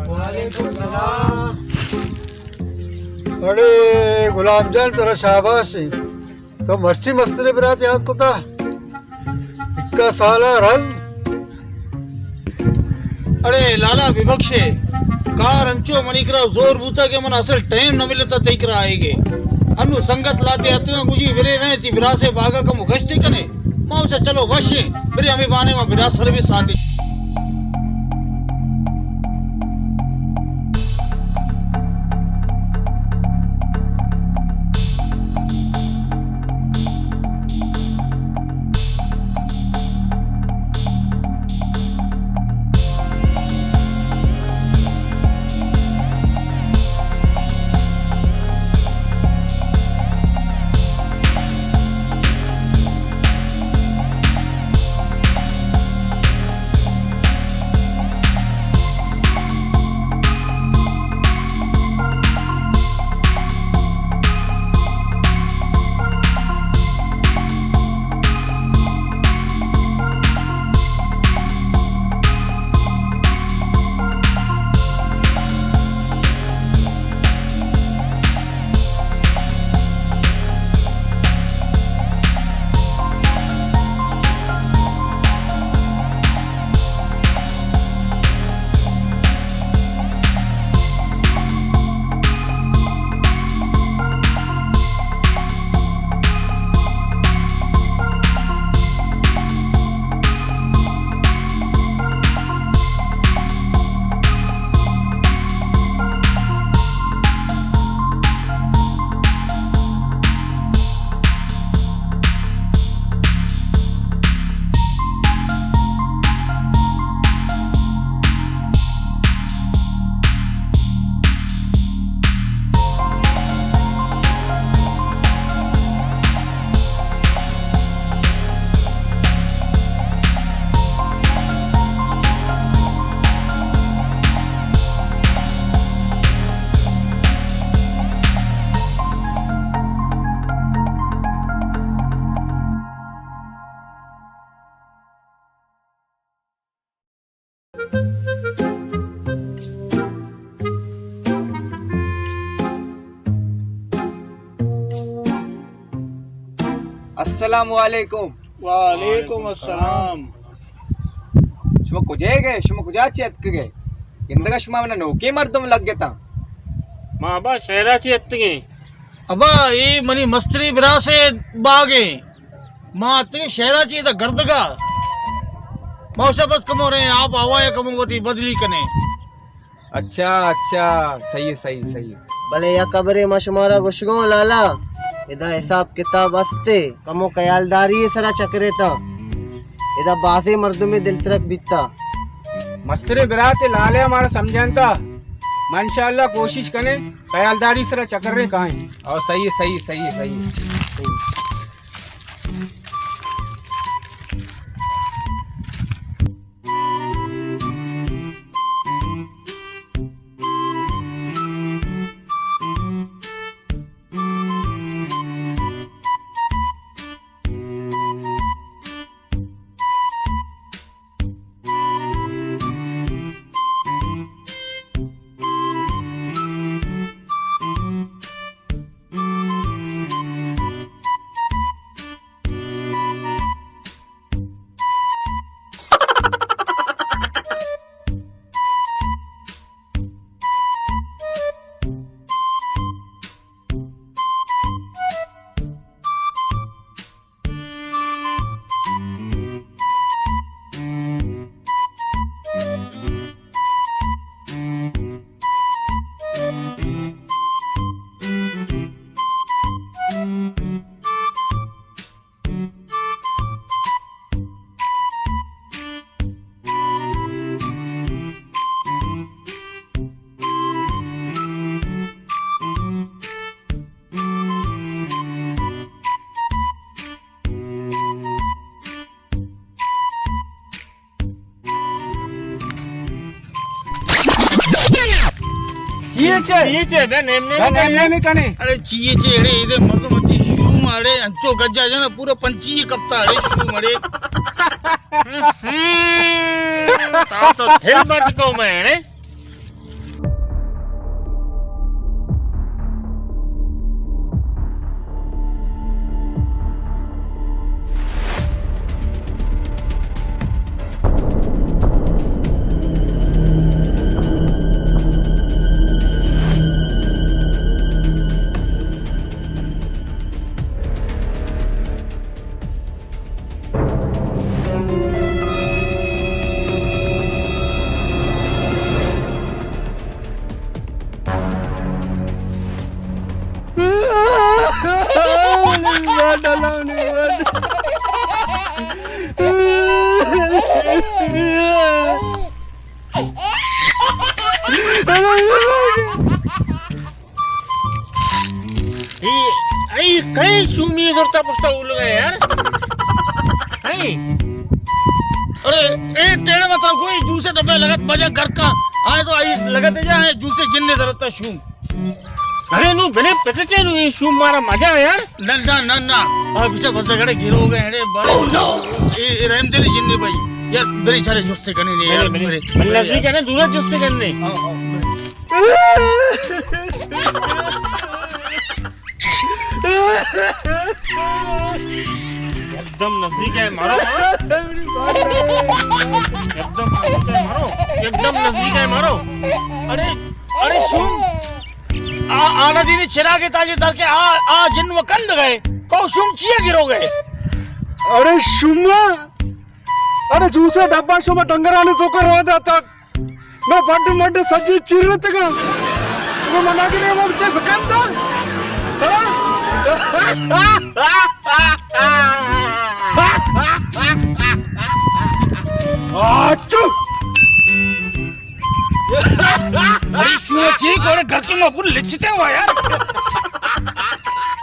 وعلیکم السلام۔ اڑے غلام جان، ترا شاباش ایں۔ تو مرچی مستریں برات یات کتا۔ اکا سالا رند۔ اڑے لالا ببخشے، کار انچو منی کرا زور بوتا کہ من اصل ٹائم نہ ملتا تئی کرا آئیگے۔ انو سنگت لاتے اتکاں، گوشی برے نہ تئی براسے باگا کمو گشتے کنے۔ ما اسے چلو وشیں، برے ہمے بانے ما براس سر بی ساتھی۔ السلام علیکم۔ وعلیکم السلام۔ شما کجا گئے؟ شما کجا چہ اتکگے؟ گندگا شما منا نوکیں مردم لگتاں۔ ما ابا شہرا چہ اتکگیں۔ ابا اے منی مستری براسے باگیں۔ ما اتکیں شہرا چہ ادا گردگا۔ ما اسے بس کمو رہے آپ ہوا یا کمو وتی بدلی کنے۔ اچھا، اچھا، صحیح، صحیح، صحیح۔ بلے یک خبرے ما شمارا گوشگوں لالا، ادا حساب کتاب استے، کمو خیالداری سرا چکرے تا۔ ادا بازیں مردمے دل ترک بیتا۔ مستریں برات لالے مارا سمجھانتا۔ ما انشاءاللہ کوشش کنے خیالداری سرا چکرے کائیں۔ او صحیح، صحیح، صحیح، صحیح۔ چیے چے؟ چیے چے؟ بے نیم نیم بے نیم نیم کنے۔ اڑے چیے چے؟ اڑے ادے مردم اچی شو ماڑے انچو گجا جانا پورا پنچی کپتا اڑے شو ماڑے۔ تا تو دل بند کو میں اڑے۔ زرتا پشتا اولگا یار. ہیں؟ ارے، اے ٹیڑے مت رکھو، اے جوسے ڈبے لگت بجا گھر کا. آئے تو آئی لگت جا ہے، جوسے جن نے ضرورت تھا شوم. ارے نو بنے پٹتے نو، اے شوم مارا مزہ آیا یار. نہ، نہ، نہ، نہ. آ بچا بس گڑے گرو گئے، اڑے بڑے. Oh, no! اے، اے رحم دل جن نے بھائی. یار، بنے چارے جوستے کنے نے یار، بنے، بنے. بنے. نزدیک ہے نا، دور جوستے کنے. ہاں، ہاں، بنے. एकदम नजदीक है मारो. एकदम नजदीक है मारो. एकदम नजदीक है मारो. अरे, अरे सुन. आ, आला दीने चिरागे ताजे दर के आ, आ जिन व कंद गए. तो सुन चिया गिरो गए. अरे शुमा. अरे जूसे डब्बा शुमा डंगराने तो कर रहा था. मैं बड्ड मड्ड सज्जी चिरतगा. वो मना के लिए वो मुझे भकंदा. आचू. अरे सुनो ठीक, अरे घर के मां पूरे लिचते हुआ यार.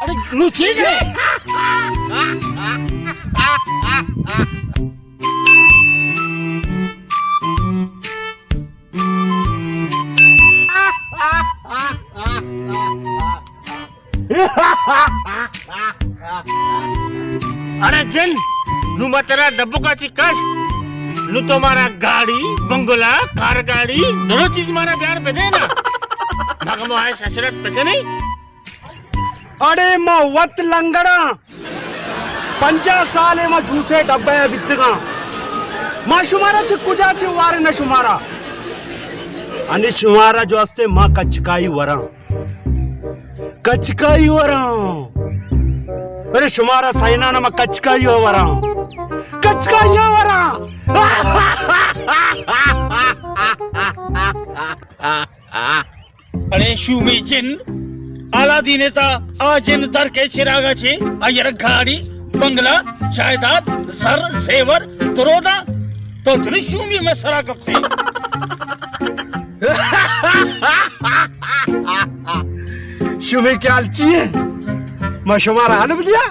अरे नु ठीक है. अरे जिन, नू मैं तेरा डब्बू का चिक्कस, नू तो मारा गाड़ी, बंगला, कार गाड़ी, दोनों चीज मारा प्यार पे देना. मगर वो आए ससरत पे नहीं. اڑے ما وت لنگڑاں، پنجاہ سال ء ما جوسے ڈبہ ء بیتگاں. ما شمارا چہ کجا چہ وارن شمارا؟ انی شمارا جو استے ما کچکائی وراں. کچکائی وراں. ارے شمارا سائنانا ما کچکائی وراں. کچکائی وراں. اڑے شومی جن، آلادینے تا آ جن در کے چراغا چے، آئیر گاڑی، بنگلہ، جائیداد، زر، زیور، ترودا، تو تنے شومی میں سرا کپتے. شومی خیال چیے؟ ما شمارا حلف دیا؟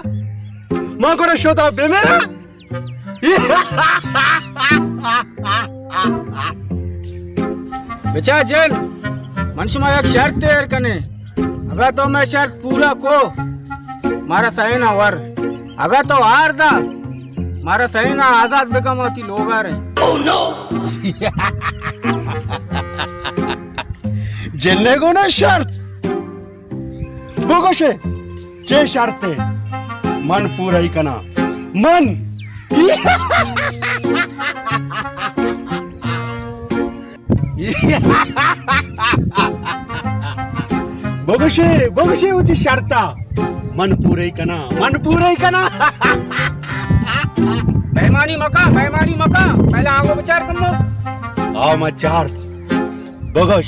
ما گڑا شوتا بے میرا؟ بچار جن، من شما یک شرط ایر کنیں. اگاں تو مئے شرط پورا کو، مارا سئینا ور. اگاں تو ہار دا، مارا سئینا آزاد بکن، وتی لوگا رئیں. جن ء گونا شرط؟ بگوشے، چے شرطے؟ من پورئی کناں. من. بگوشے، بگوشے وتی شرطا. من پورئی کناں، من پورئی کناں. بےمانی مکا، بےمانی مکا. پہلے آگو بچار کمو. آ ما چار. بگوش.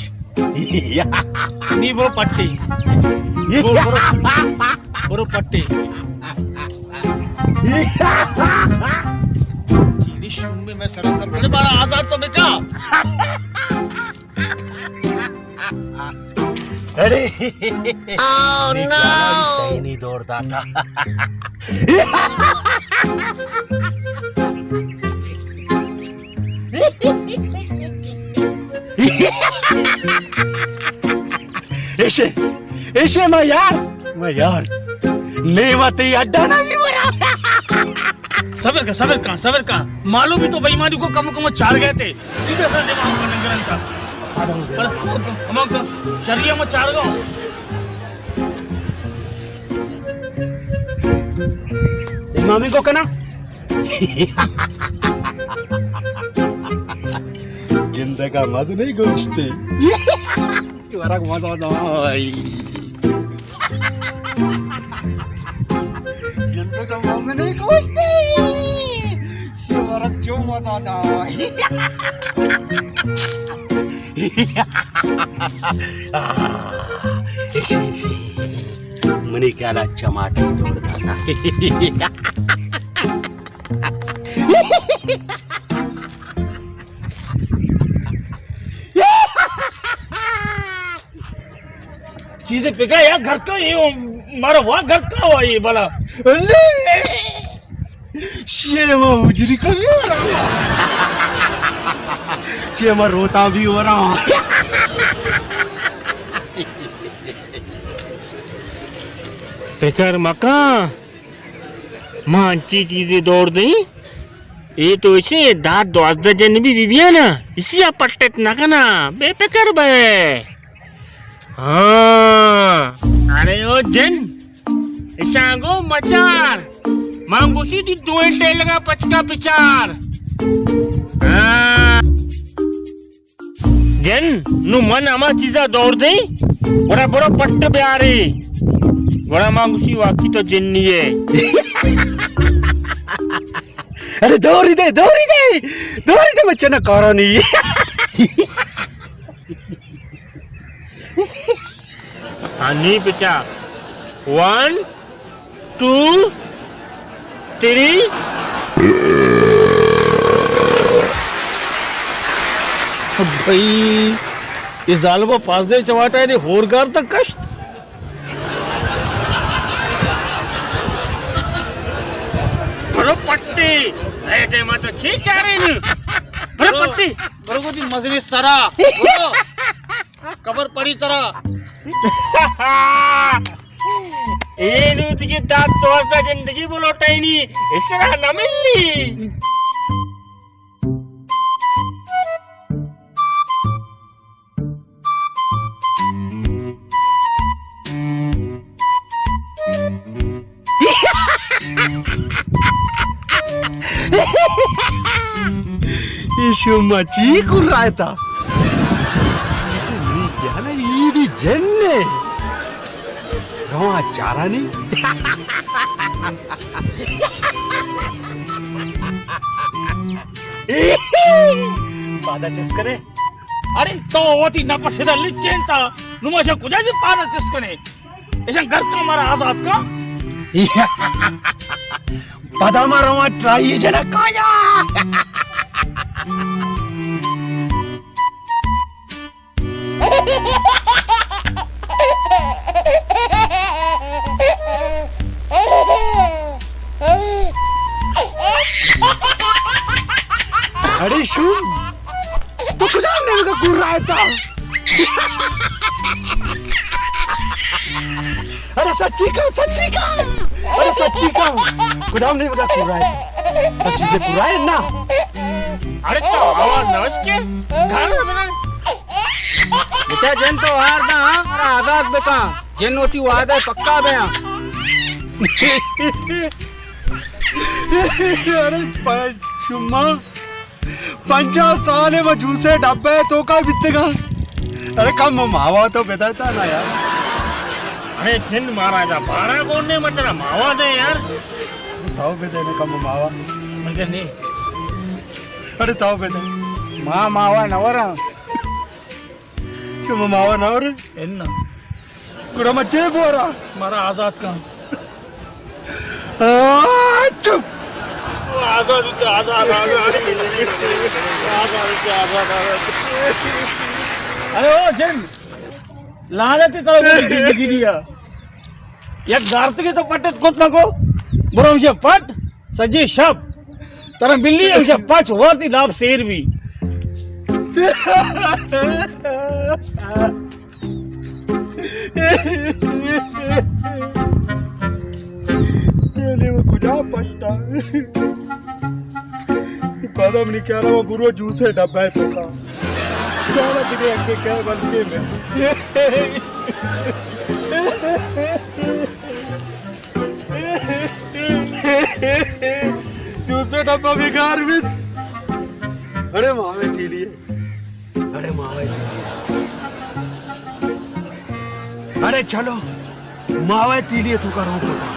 نی برو پٹی. برو، برو، برو پٹی. چیڑی شوم میں سرا کپڑے بارا آزاد تو بکا. اڑے. Oh, no! دور داتا. ایشے، ایشے ما یار، ما یار. نیمہ تی اڈا نہ بھی ورا. صبر کن، صبر کن، صبر کن. معلوم بھی تو بےایمانی کو کم کم چار گئے تھے. سیدھے سر دماغ کا نگران تھا. پر ہماں کا، ہماں کا شریعہ میں چار گاؤں. امامی کو کنا. گندگا مد نہیں گوشتے. ورگ مزہ دائی. گندگا مزہ نہیں گوشتے. ورگ جو مزہ دائی. منی خیال ء چماٹی توڑ داتا. چیزے پکا یا گھر کا، یہ مارا وا گھر کا ہوا یہ بلا. شیما اجری کبھی ہو رہا، شیما روتا بھی ہو رہا. پکر مکن، ما انچی چیزے دور دیں. اے تو اسے دہ دوازدہ جن بھی بی بیانا، اسی آ پٹت نہ کنا، بے پکر بے. ہاں. ارے او جن، اشانگو مچار، من گوشی تی دوئیں ٹیلگا پچکا پچار. ہاں. جن، نو من ہما چیزا دور دیں، گڑا برو پٹ بیارے. گڑا ما گوشی واقعی تو جنی ہے. ارے دوری دے، دوری دے، دوری دے، مچنا کارانی. ہاں، نی پچا. One, two, three. بھئی، اے ظالم پانزدہ چواٹا نے ہورگار تک کشت. برو پٹی، اے دے ما تو چی چارے نو؟ برو پٹی. برو گو دی مزنی سرا. برو. خبر پڑی ترا. اے نو تکی دات دوازدہ زندگی بلوٹائنی، اسرا نہ ملی. اے شما چی کرائتا؟ نی خیال ای بھی جن ہے. رواں چارانی. پادا چست کنے. ارے تو وتی نپس دا لچینتا، نو ما شا کجا جی پادا چست کنے؟ ایشاں گرکاں مارا آزاد کن. پدا ما رواں ٹرائی جنکایا. اڑے شوم، تو کجام نیمگا گرائتا؟ اڑے سچی کا، سچی کا، اڑے سچی کا، کجام نیمگا گرائتا؟ سچی سے گرائے نا. اڑے تو آواز نہ اشکے، گھر میں. بچا جن تو ہار دا، ہاں، آزاد بکا. جن وتی وعدہ پکا بیاں. اڑے پ-، شما پنجاہ سال ما جوسے ڈبے توکا بیتگا. اڑے کم ماوا تو بداتا نا یار. اڑے جن مارا جا بارہ گونے مچرا ماوا دے یار. تاو بدے نا کم ماوا. مگر نہیں. اڑے تاو بدے. ما ماوا نہ ورا. شما ماوا نہ ورے؟ اناں. گڑا ما چے بورا؟ مارا آزاد کن. آ، چپ. آزاد، آزاد، آزاد. آزاد، آزاد، آزاد. ارے او جن، لعنت ترا زندگی دیا. یک گارتگے تو پٹت کت نہ کو، برو ہمشہ پٹ، سجے شپ ترا بلی ہمشہ پچ وارتی لاپ سیر بی. یعنی وہ کجا پٹا؟ پدا منی خیال ءَ برو جوسے ڈبہ ءِ توکا. خیال ءَ دگہ یکے کئے بلکیں میں. جوسے ڈبہ بیگار بیت. اڑے ماوے تیلی. اڑے ماوے تیلی. اڑے چلو. ماوے تیلی تو کرو پتا.